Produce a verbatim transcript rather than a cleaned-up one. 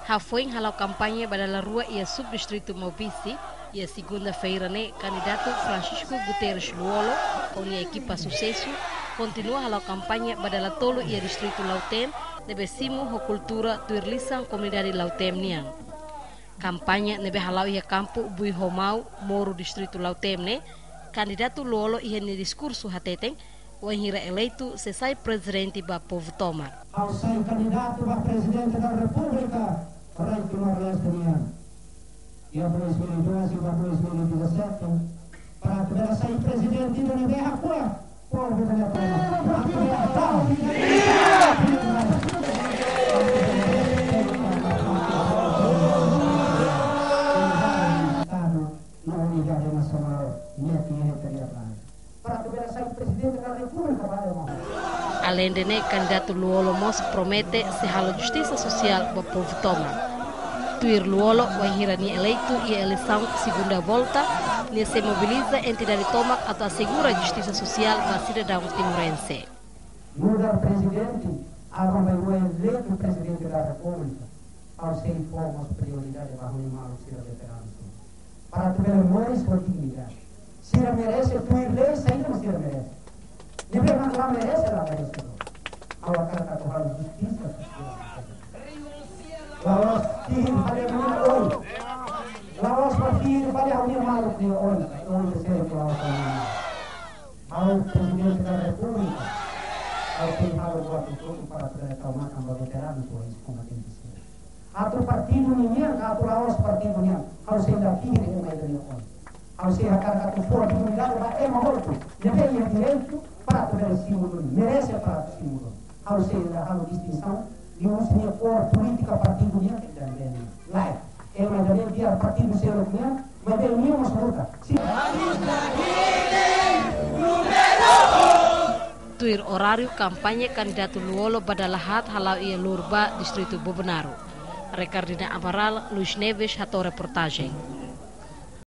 Hafoin hala'o kampaña ba dala rua iha subdistritu Maubisse, iha segunda-feira ne'e kandidatu Francisco Guterres Lú-Olo ho nia ekipa susesu kontinua hala'o kampaña ba dala tolu iha distritu Lautém, ne'ebé simu ho kultura tuir lisan komunidade Lautém nian. Kampaña ne'ebé hala'o iha kampu Bui Homau, Moro, distritu Lautém ne'e, kandidatu Lú-Olo iha nia diskursu hateten, wainhira eleitu sei sai prezidente ba povu tomak. Ha'u sai kandidatu ba Prezidente da Repúblika, rai Timor-Leste nian. Iha dois mil e doze ba dois mil e dezassete, para atu bele sai prezidente ida ne'ebé hakuak povu da Timor. Atu bele tau. Estadu no unidade nasionál, ne'e ke iha territóriu. Para atu bele sai prezidente da Repúblika ba ema. Aleinde ne'e, kandidatu Lú-Olo mós promete sei halo justisa sosiál ba povu tomak. Tuir Lú-Olo, wainhira nia eleitu iha eleisaun segunda volta, nia sei mobiliza entidade tomak atu asegura justisa sosiál ba sidadaun timorense. Nu'udar prezidente, aban-bainrua eleitu prezidente da Repúblika, ha'u sei fó mós prioridade ba ha'u-nia maluk sira veteranu sira. Para atu bele moris ho dignidade. Sira merese tuir lei saida mak sira merese. Ne'ebé mak la merese, la merese. Ha'u hakarak atu halo justisa sosiál. La'ós tuir fali ha'u-nia oin. La'ós ba tuir fali ha'u-nia maluk nia oin. Oin ke sira ke la'ós ha'u-nia. Ha'u Prezidente da Repúblika, ha'u sei halo buat hotu para atu bele tau makan ba veteranu ho eis-kombatente sira. Atu partidu nian, atu la'ós partidu nian, ha'u sei la tuir ema ida nia oin. Ha'u sei hakarak atu fó dignidade ba ema hotu, ne'ebé iha direitu para atu bele simu duni, merese para atu simu duni. Ha'u sei la halo distinsaun liuhusi nia kór polítika partidu nian, dan, dan, lae. Ema ida-ne'e biar partidu seluk nian, maibé nia mós luta. Si- Tuir oráriu kampaña, kandidatu Lú-Olo ba dala haat hala'o iha Lurba, distritu Bobonaro. Ricardina Amaral, Luís Neves, hato'o reportajen.